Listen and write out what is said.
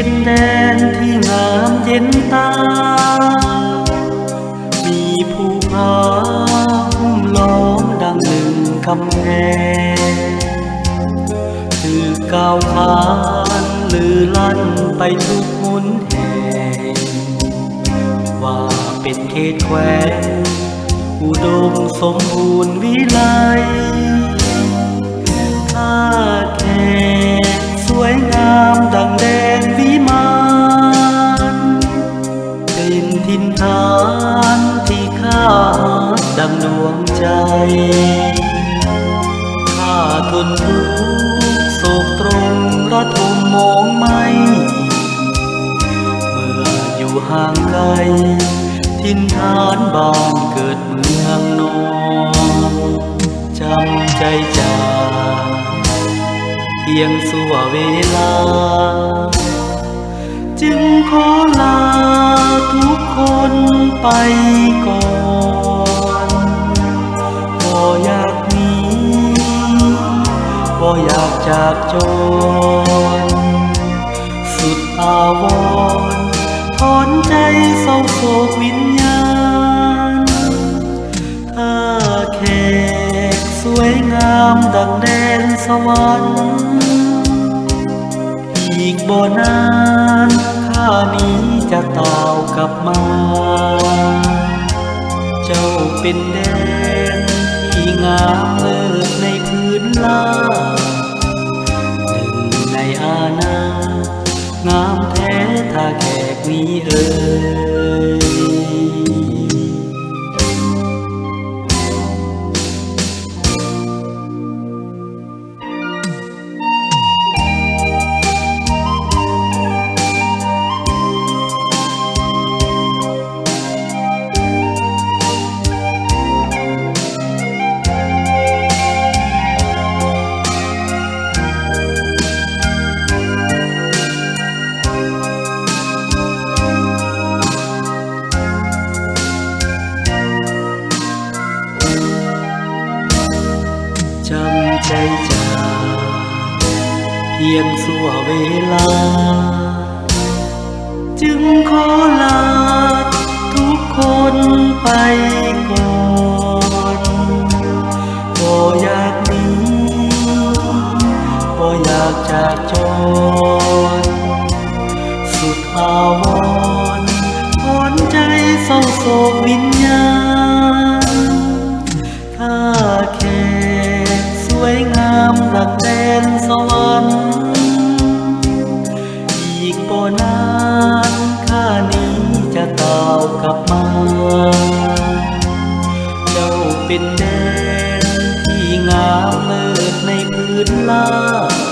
ເປັນແດນທີ່ງາມເຢັນຕາ ມີພູຜາຫຸ້ມລ້ອມດັ່ງໜຶ່ງກຳແພງ ຖືກກ່າວຂານລືລັ່ນໄປທຸກຫົນແຫ່ງ ວ່າເປັນເຂດແຂວງອຸດົມສົມບູນວິໄລ ທ່າແຂກສວຍງາມດັ່ງແດນວິມານ ເປັນຖິ່ນຖານທີ່ຂ້າຮັກດັ່ງດວງໃຈ ຂ້າທົນທຸກໂສກຕົງລະທົມມອງໄມ ເມື່ອຢູ່ຫ່າງໄກຖິ່ນຖານບ້ານເກີດເມືອງນອນ ຈຳໃຈຈາກພຽງຊົ່ວເວລາ ຈຶ່ງຂໍລາທຸກຄົນໄປກ່ອນ ບໍ່ຢາກໜີ ບໍ່ຢາກຈາກຈອນ ສຸດອາວອນ ຖອນໃຈເສົ້າໂສກວິນຍານ ທ່າແຂກສວຍງາມດັ່ງແດນສະຫວັນ ອີກບໍ່ນານຂ້ານີ້ຈະຕ່າວກັບມາ ເຈົ້າເປັນແດນທີ່ງາມເລີດໃນພື້ນລາວ ໜຶ່ງໃນອານາ ງາມແທ້ທ່າແຂກນີ້ເອີຍ. ຈຳໃຈຈາກພຽງຊົ່ວເວລາ ຈຶ່ງຂໍລາທຸກຄົນໄປກ່ອນ ບໍ່ຢາກໜີ ບໍ່ຢາກຈາກຈອນ ສຸດອາວອນ ຖອນໃຈເສົ້າໂສກວິນຍານ ທ່າແຂກສວຍງາມດັ່ງແດນສະຫວັນ ອີກບໍ່ນານຂ້ານີ້ຈະຕ່າວກັບມາ ເຈົ້າເປັນແດນທີ່ງາມເລີດໃນພື້ນລາວ